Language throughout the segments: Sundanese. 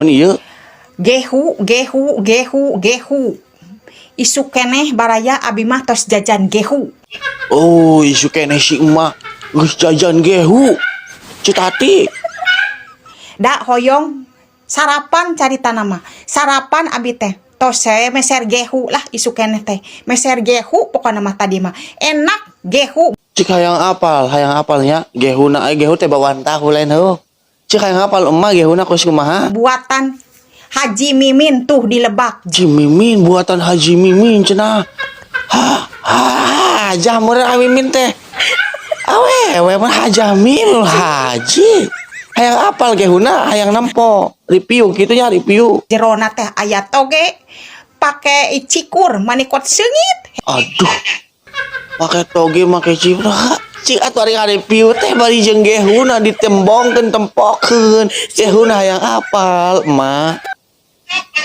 Ieu? Gehu, gehu, gehu, gehu. Isuk keneh, baraya, abi mah tos jajan gehu. Oh, isuk keneh si emak geus jajan gehu. Ceu Tati. Da hoyong sarapan, caritana mah. Sarapan abi teh. Tos saya meser gehu lah, isuk keneh teh. Meser gehu pokokna mah tadi mah. Enak gehu. Cik hayang apal, hayang apalnya gehuna, ai gehu teh bawaan tahu lain heuh. Cik hayang apal emak gehuna kos kumaha? Buatan Haji Mimin tuh di Lebak. Haji Mimin, buatan Haji Mimin cenah. Ha, ha, hajah meureun Mimin teh. Awewe mah Hajah Mimin Haji. Hayang apal gehuna, hayang nempo. Review kitu nya, review. Jerona teh aya toge pake cikur manikot seungit. Aduh. Pake toge, make cikur. Cik atuh ari review teh bari jeung gehuna ditembongkeun, tempokeun. Gehuna hayang apal, emak.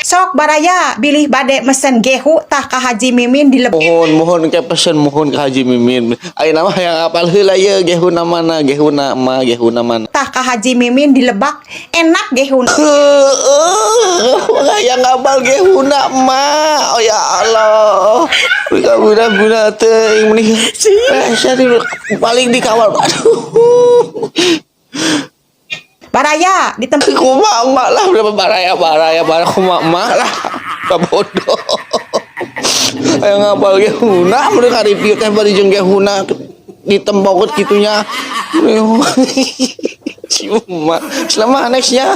Sok baraya bilih bade mesen gehu tah ka Haji Mimin di Lebak. Mohon, mohon ke pesen, mohon ke Haji Mimin. Ayeuna mah hayang apal heula ieu gehuna mana, gehuna emak, gehuna mana. Tah ka Haji Mimin di Lebak, enak gehuna. Heueuh, hayang apal gehuna emak. Oh ya Allah. Guna-guna teuing meni. Eh, paling dikawal. Aduh. Baraya di tempat Kumaha emak lah, berapa baraya, baraya, baraya, kumaha emak lah. Kabodoh. Hayang ngapal gehuna, mereka review teh bari jeung gehuna ditembokkeun kitunya. Si emak. Selamat nextnya.